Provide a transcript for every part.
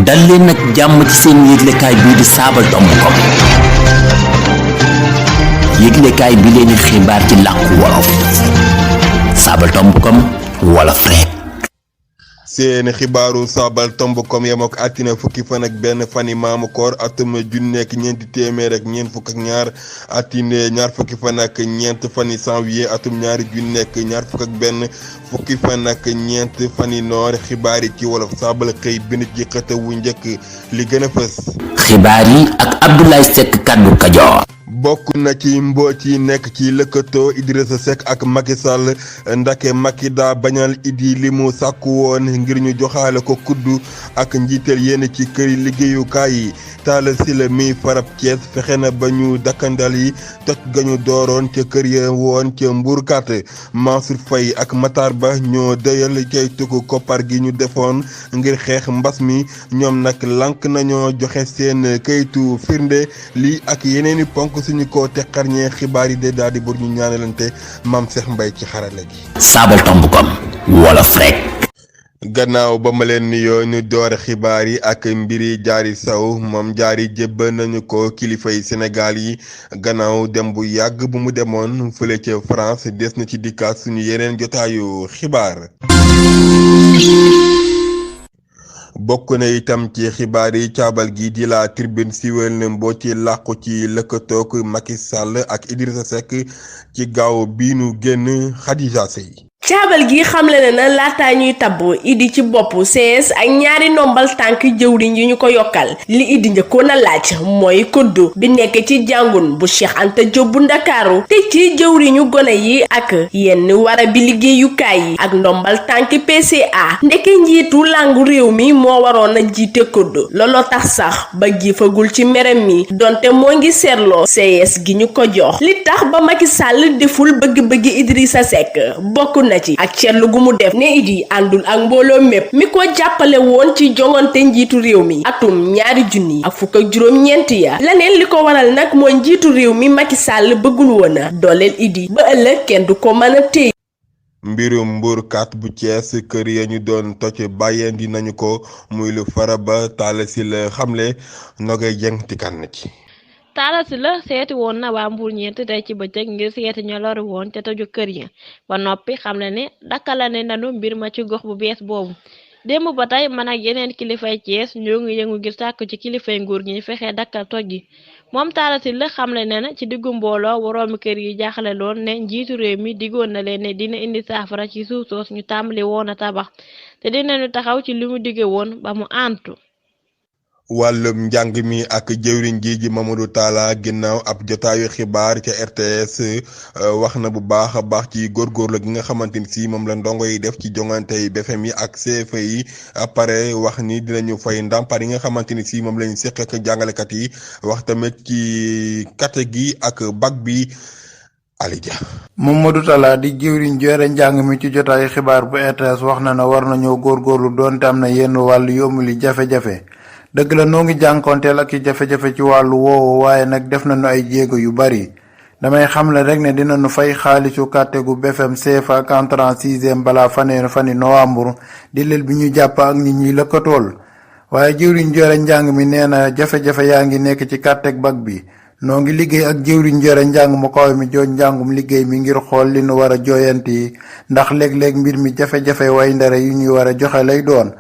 dal leen nag jàmm ci seen yëglekaay bii di saabal.com yëglekaay bi leen xibaar ci làkku wolof saabal.com wolof rek. seen xibaaru saabal.com yem ak àttina fukki fan ak benn fani maamu koor atum junneek ñeenti téeméer ak ñeent fukk ak ñaar àttine ñaar fukki fan ak ñeent fani janvier atum ñaari junneek ñaar fukk ak benn fukki fan ak ñeent fani noor xibaar yi ci wolof saabal xëy bind ci xët wu njëkk li gën a fës. xibaar yi ak Abdoulaye Seck kaddu Kajoor. bokk na ci mboot yi nekk ci lëkkatoo Idrissa Seck ak Macky Sall ndake Macky daa bañal Idi li mu sàkku woon ngir ñu joxaale ko kuddu ak njiital yenn ci këri liggéeyukaay yi Talla Sylla mi farab Thiès fexe na ba ñu dakkandal yi toj gañu dooroon ca kër ya woon ca Mbourkat Mansour Faye ak Matar Ba ñoo dëyal cay tukku koppar gi ñu defoon ngir xeex mbas mi ñoom nag lank nañoo joxe seen kayitu firnde lii ak yeneeni ponk suñu ko teqarñee xibaar yi de daal di bur ñu ñaanalante Mame Cheikh Mbaye ci xarala gi. saabal.com wolof rek. gannaaw ba ma leen nuyoo ñu doore xibaar yi ak mbiri Diary Sow moom Diary jébbal nañu ko kilifay Sénégal yi gannaaw dem bu yàgg bu mu demoon fële ca France des na ci dikkaat suñu yeneen jotaayu xibaar. bokk na itam ci xibaar yi caabal gi di la Tribune siiwal na mboo ci làqu ci lëkkatoog Macky Sall ak Idrissa Seck ci gaaw bii nu génn Khadija Sey. caabal gi xamle na laataa ñuy tabb Idi ci bopp CS ak ñaari ndombal tànk jëwriñ yi ñu ko yokkal li Idi njëkkoon a laaj mooy koddu bi nekk ci jàngun bu Cheikh Anta Diop bu Ndakaaru te ci jëwriñu gone yi ak yenn wara bi liggéeyukaay yi ak ndombal tànk PCA ndeke njiitu làngu réew mi moo waroon a jiite koddu looloo tax sax ba giifagul ci merem mi donte moo ngi seetloo CS gi ñu ko jox li tax ba Macky Sall deful bëgg-bëgg Idrissa Seck bokk na ci ak ceetlu gu mu def ne Idi àndul ak mbooloo mépp mi ko jàppale woon ci jongante njiitu réew mi atum 2019 ya leneen li ko waral nag mooy njiitu réew mi Macky Sall bëggul woon a dooleel Idi ba ëllëg kenn du ko mën a téye. mbirum Mbourkat bu Thiès kër ya ñu doon toj bàyyeendi nañu ko muy lu Faraba Talla Sylla xamle Nogay Dieng tikkan na ci. Talla Sylla seeti woon na waa Mbour ñeent tey ci bëccëg ngir seeti ña loru woon te toju kër ya ba noppi xam le ne dakkalane nanu mbir ma ci gox bu bees boobu démb ba tey man ak yeneen kilifay Thiès ñoo ngi yëngu ngir sàkk ci kilifay nguur gi ñu fexe dakkal toj gi moom Talla Sylla xam le ne na ci diggu mbooloo waroomi kër yi jaaxle loon ne njiitu réew mi diggoon na leen ne dina indi saafara ci suuf soos ñu tàmbali woon a tabax te dinañu taxaw ci li mu digge woon ba mu antu. wàllum njàng mi ak jëwriñ ji Mamadou Talla ginnaaw ab jotaayu xibaar ca RTS wax na bu baax a baax ci góorgóorlu gi nga xamante ni si moom la ndongo yi def ci jongante yi BFEM yi ak CFEE yi pare wax ni dinañu fay ndàmpaat yi nga xamante ni si moom lañu seq ak jàngalekat yi wax tamit ci kate gi ak bac bi. Alidia Mamadou Talla di jëwriñ joore njàng mi ci jotaayu xibaar bu RTS wax na ne war nañoo góorgóorlu doonte am na yenn wàllu yombuli jafe-jafe dëgg la noo ngi jànkonteel ak i jafe-jafe ci wàllu woowu waaye nag def nañu ay jéego yu bari damay xamle rek ne dinañu fay xaalisu kàtte gu BFEM CFA ak entrée en sixième balaa fani novembre di lël bi ñu jàpp ak nit ñi lëkkatool waaye jëwriñ joore njàng mi nee na jafe-jafe yaa ngi nekk ci kàtteeg bac bi noo ngi liggéey ak jëwriñ joore njàng mu kaw mi jooj njàngum liggéey mi ngir xool li nu war a jooyanti ndax léeg-léeg mbir mi jafe-jafe way ndare yu ñuy war a joxe lay doon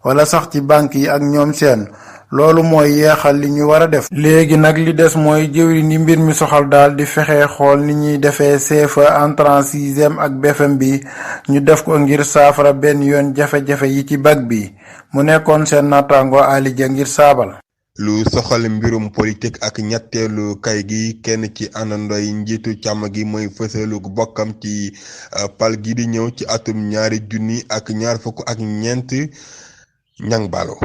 wala sax ci banque yi ak ñoom seen loolu mooy yeexal li ñu war a def léegi nag li des mooy jëwriñ yi mbir mi soxal daal di fexe xool ni ñuy defee CFA entrée en sixième ak BFEM bi ñu def ko ngir saafara benn yoon jafe-jafe yi ci bac bi mu nekkoon seen nattaango Alidia ngir saabal. lu soxal mbirum politique ak ñetteelu kay gi kenn ci àndandoy njiitu càmm gi mooy fësalu bokkam ci pal gi di ñëw ci atum 2024 ñang balo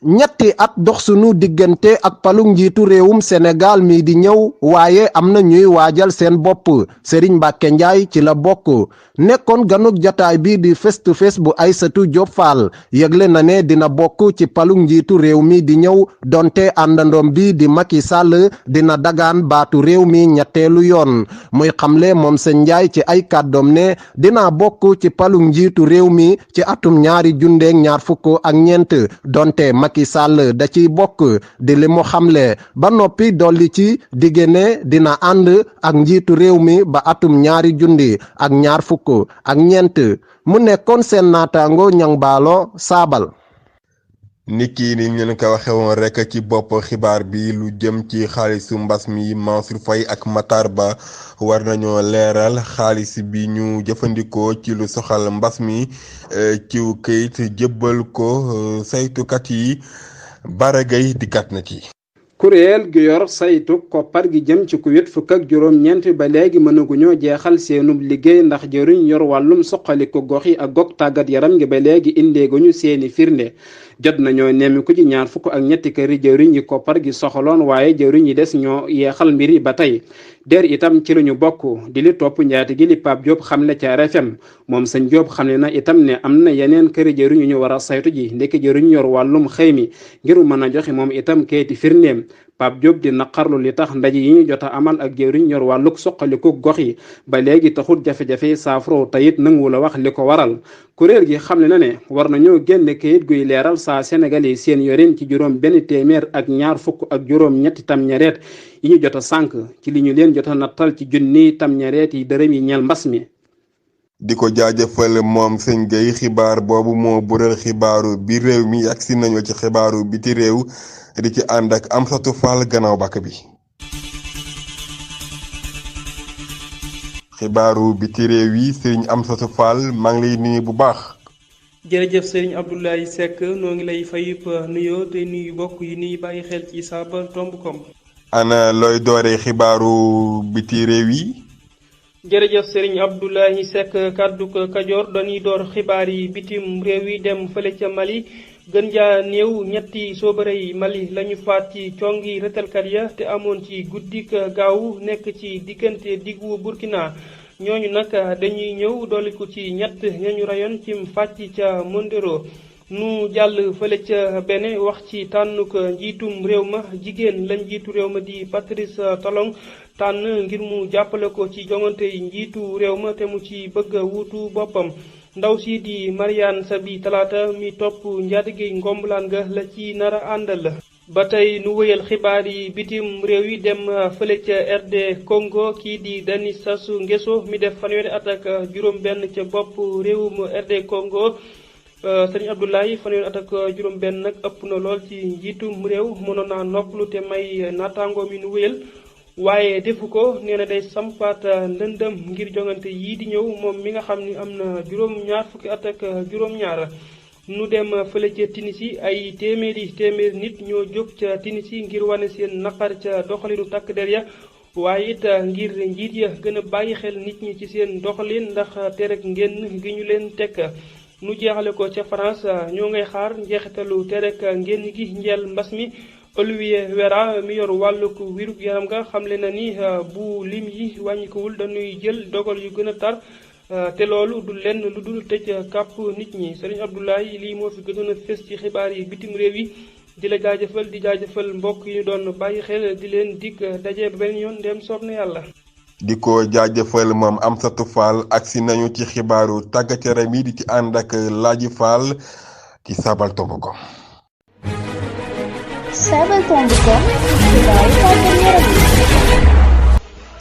ñetti at dox sunu diggante ak palu njiitu réewum Sénégal mi di ñëw waaye am na ñuy waajal seen bopp Serigne Mbacké Ndiaye ci la bokk nekkoon ganuk jataay bi di face to face bu Aïssatou Diop Fall yëgle na ne dina bokk ci palu njiitu réew mi di ñëw donte àndandoom bi di Macky Sall dina dagaan baatu réew mi ñetteelu yoon muy xamle moom sëñ Ndiaye ci ay kàddoom ne dina bokk ci palu njiitu réew mi ci atum 2024 donte Macky Sall da ciy bokk di li mu xamle ba noppi dolli ci digge ne dina ànd ak njiitu réew mi ba atum 2024 mu nekkoon seen naataango Ñang Baalo Saabal. niki ni ñu leen ko waxe woon rek ci bopp xibaar bi lu jëm ci xaalisu mbas mi Mansour Faye ak Matar Ba war nañoo leeral xaalis bi ñu jëfandikoo ci lu soxal mbas mi ci këyit jébbal ko saytukat yi baragay dikkat na ci. kuréel gi yor saytu koppar gi jëm ci Covid-19 ba léegi mënaguñoo jeexal seenub liggéey ndax jëriñ yor wàllum soqaliku gox yi ak gox tàggat yaram ngi ba léegi indeeguñu seeni firnde jot nañoo nemmiku ci 23 këri jëriñ yi koppar gi soxaloon waaye jëriñ yi des ñoo yeexal mbir yi ba tey der itam ci luñu bokk di li topp njaati gi li Pape Diop xamle ca RFM moom sëñ Diop xamle na itam ne am na yeneen këri jëriñ yu ñu war a saytu ji ndekki jëriñ yor wàllum xëy mi ngir mën a joxe moom itam kayiti firndeem Pape Diop di naqarlu li tax ndaje yi ñu jot a amal ak jëriñ yor wàllug soqaliku gox yi ba léegi taxul jafe-jafe saafara tayit nangu la wax li ko waral kuréel gi xamle na ne war nañoo génne kayit guy leeral saa Sénégal yi seen yorin ci juróom-ñetti tamñareet yi ñu jot a sànk ci li ñu leen jot a nattal ci junni tamñareet yi dërëm yi ñeel mbas mi. di ko jaajëfal moom sëñ Gueye xibaar boobu moo bural xibaaru bi réew mi agsi nañu ci xibaaru biti réew di ci ànd ak Amsatou Fall gannaaw bàkk bi. xibaaru biti réew yi sëriñ Amsatou Fall maa ngi lay nuyu bu baax. jërëjëf sëriñ Abdoulaye Seck noo ngi lay fayub nuyoo te nuyu bokk yi nuy bàyyi xel ci sabar.com. ana looy dooree xibaaru biti réew yi. jërëjëf sëriñ Abdoulaye Seck kàddu Kajoor dañuy door xibaar yi bitim réew yi dem fële ca Mali gën jaa néew ñetti soobarey Mali lañu faat ci congi retelkat ya te amoon ci guddik gaaw nekk ci diggante diggu Burkina ñooñu nag dañuy ñëw dolliku ci ñett ñañu rayoon ci fàcc ca Mondero nu jàll fële ca Bénin wax ci tànnuk njiitum réew ma jigéen lañ njiitu réew ma di Patrice Talon tànn ngir mu jàppale ko ci jongante njiitu réew ma te mu ci bëgg a wuutu boppam ndaw si di Mariane Sabi Talata mi topp njaatige ngombalaan ga la ci nara àndal. ba tey nu wëyal xibaar yi bitim réew yi dem fële ca RD Congo kii di Denis Sassou Nguesso mi def fanweeri at ak juróom-benn ca bopp réewum RD Congo sëriñ Abdoulaye fanweeri at ak juróom-benn nag ëpp na lool ci njiitum réew mënoon naa noppalu te may naataangoo mi nu wëyal waaye defu ko nee na day sampaat ndëndëm ngir jongante yii di ñëw moom mi nga xam ni am na juróom-ñaar fukki at ak juróom-ñaar. nu dem fële ca Tunisie ay téeméeri nit ñoo jóg ca Tunisie ngir wane seen naqar ca doxalinu takk der ya waaye it ngir njiit ya gën a bàyyi xel nit ñi ci seen doxalin ndax terek ngeen gi ñu leen tekk nu jeexale ko ca France ñoo ngay xaar njeexitalu terek ngeen gi njeel mbas mi Olivier Véran mi yor wàllug wirug yaram nga xamle na ni bu lim yi wàññikuwul dañuy jël dogal yu gën a tar te loolu du lenn lu dul tëj kàpp nit ñi sëriñ Abdoulaye lii moo fi gënoon a fës ci xibaar yi bitim réew yi di la jaajëfal di jaajëfal mbokk yi ñu doon bàyyi xel di leen dikk daje ba benn yoon dem soob na yàlla. di ko jaajëfal moom Amsatou Fall agsi nañu ci xibaaru tàggat yaram yi di ci ànd ak Laaji Fall ci sabar.com. sabar.com xibaaru tàggat yaram yi.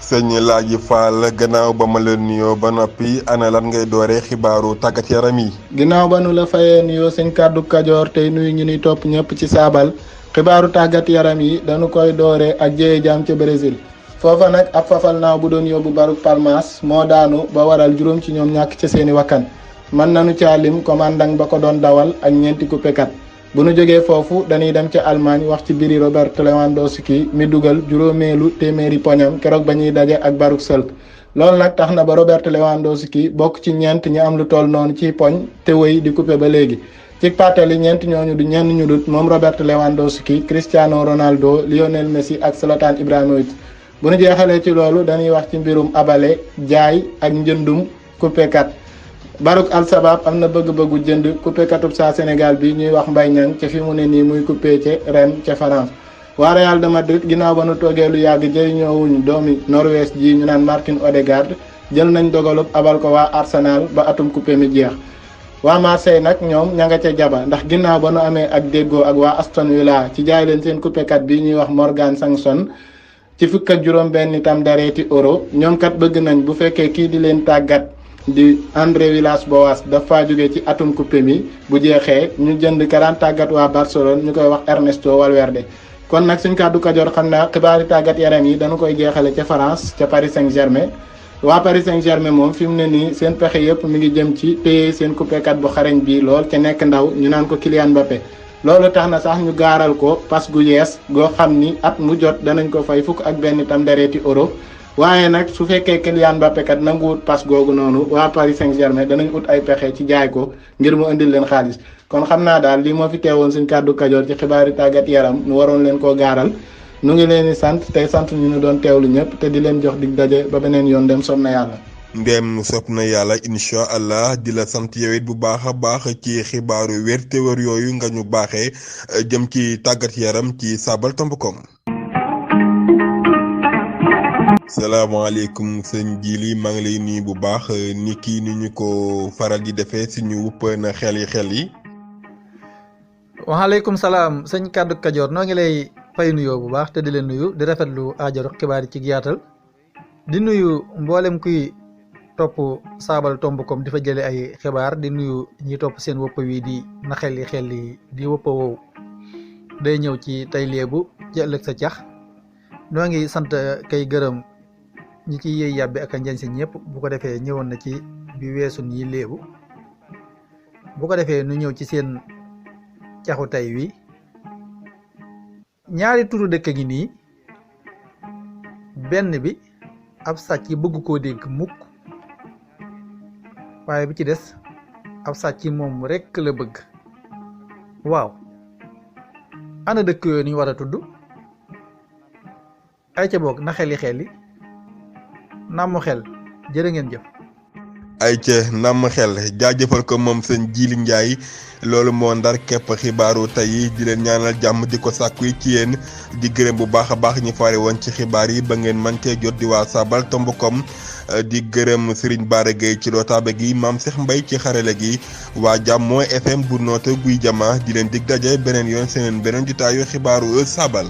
sëñ Laaji Fall gannaaw ba ma la nuyoo ba noppi ana lan ngay dooree xibaaru tàggat yaram yi. ginnaaw ba nu la fayee nuyoo sëñ kàddu Kajoor tey nuyu ñu ni topp ñëpp ci saabal xibaaru tàggat yaram yi dañu koy dooree ak jéye jaam ca Brésil foofa nag ab fafal naaw bu doon yóbbu Baruk Palmas moo daanu ba waral juróom ci ñoom ñàkk ca seeni wakkan mën nañu caalim commandant ba ko doon dawal ak ñeenti coupekat bu nu jógee foofu dañuy dem ca Allemagne wax ci biri Robert Lewandowski mi dugal juróomeelu téeméeri poñam keroog ba ñuy daje ak Baruk Selk loolu nag tax na ba Robert Lewandowski bokk ci ñeent ñi am lu toll noonu ci poñ te wéy di coupé ba léegi ci pàttali ñeent ñooñu du ñenn ñu dut moom Robert Lewandowski Cristiano Ronaldo Lionel Messi ak Zlatan Ibrahimovic bu nu jeexalee ci loolu dañuy wax ci mbirum abale jaay ak njëndum coupékat Baruk Al Sabab am na bëgg-bëggu jënd coupé katub saa Sénégal bi ñuy wax Mbaye Niang ca fi mu ne nii muy coupé ca Rennes ca France waa Real de Madrid ginnaaw ba nu toogee lu yàgg jëriñoowuñ doomi Norvège ji ñu naan Martin Odegaard jël nañ dogalub abal ko waa Arsenal ba atum coupé mi jeex waa Marseille nag ñoom ña nga ca jaba ndax ginnaaw ba nu amee ak déggoo ak waa Aston Villa ci jaay leen seen coupekat bi ñuy wax Morgan Sanson ci fukk ak juróom-benn itam dareeti euro ñoom kat bëgg nañ bu fekkee kii di leen tàggat di André Villas-Boas dafa jóge ci atum coupe mi bu jeexee ñu jënd karaan tàggat waa Barcelone ñu koy wax Ernesto Valverde. kon nag suñ kàddu Kajoor xam naa xibaari tàggat yaram yi dañu koy jeexale ca France ca Paris Saint-Germain waa Paris Saint-Germain moom fi mu ne nii seen pexe yëpp mi ngi jëm ci paye seen coupekat bu xarañ bii lool ca nekk ndaw ñu naan ko Kylian Mbappé. loolu tax na sax ñu gaaral ko pass gu yees goo xam ni at mu jot danañ ko fay fukk ak benn itam dareeti euro waaye nag su fekkee Kylian Mbappé kat nanguwut pass googu noonu waa Paris Saint-Germain danañ ut ay pexe ci jaay ko ngir mu indil leen xaalis kon xam naa daal lii moo fi teewoon suñ kàddu Kajoor ci xibaari tàggat yaram ñu waroon leen koo gaaral nu ngi leen di sant tey sant ñu ñu doon teewlu ñëpp te di leen jox dig daje ba beneen yoon dem som na yàlla. ndem sopp na yàlla incha allah di la sant yow it bu baax a baax ci xibaaru wér te wër yooyu nga ñu baaxee jëm ci tàggat yaram ci sabaltomb.com. salaamaaleykum sëñ Jili maa ngi lay nuyu bu baax ni kii ni ñu ko faral di defee suñu wupp na xel yi. waaleykum salaam sëñ kàddu Kajoor noo ngi lay fay nuyoo bu baax te di leen nuyu di rafetlu aajaru xibaar yi ci yaatal di nuyu mboolem kuy topp sabaltomb.com di fa jële ay xibaar di nuyu ñi topp seen wëpp wi di na xel yi di wëpp woowu day ñëw ci tey léebu ci ëllëg sa cax noo ngi sant kay gërëm ñi ci yëy yàbbi ak a njañ si ñëpp bu ko defee ñëwoon na ci bi weesu nii léebu bu ko defee nu ñëw ci seen caxu tey wi ñaari turu dëkk gi nii benn bi ab sàcc bëgg koo dégg mukk waaye bi ci des ab sàcc moom rekk la bëgg waaw ana dëkk yooyu ni ñu war a tudd ay ca boog na xeli namm xel jërë ngeen jëf ay ca namm xel jaajëfal ko moom sëñ Jili Njaay loolu moo ndar képp xibaaru tey di leen ñaanal jàmm di ko sàkku ci yéen di gërëm bu baax a baax ñu faare woon ci xibaar yi ba ngeen man cee jot di waa sabaltomb.com di gërëm Serigne Bara Gueye ci lootaaba gi Maam Cheikh Mbaye ci xarale gi waa Jàmmoo FM bu noote guy jama di leen dig daje beneen yoon seen beneen jotaayu xibaaru Sabal